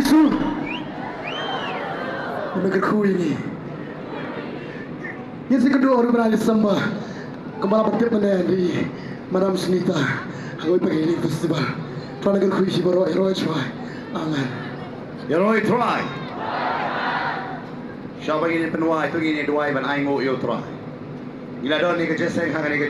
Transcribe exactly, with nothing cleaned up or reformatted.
Jisu. Ïa me kyrkhu ïa ngi. Ngin sa ïakynduh ruh ha u bnai December. Kumba la pyntip mynne da i Madam Sunita ha kawei pat ka Healing Festival. Trai un kyrkhu ïa ngi baroh, ïaroh Trai. Amen. Ïaroh Trai. Shwa ba ngin pynwai to ngin ïa duwai ban ainguh ïa u Trai. Ngi la don ïa ka jingïaseng ha kane ka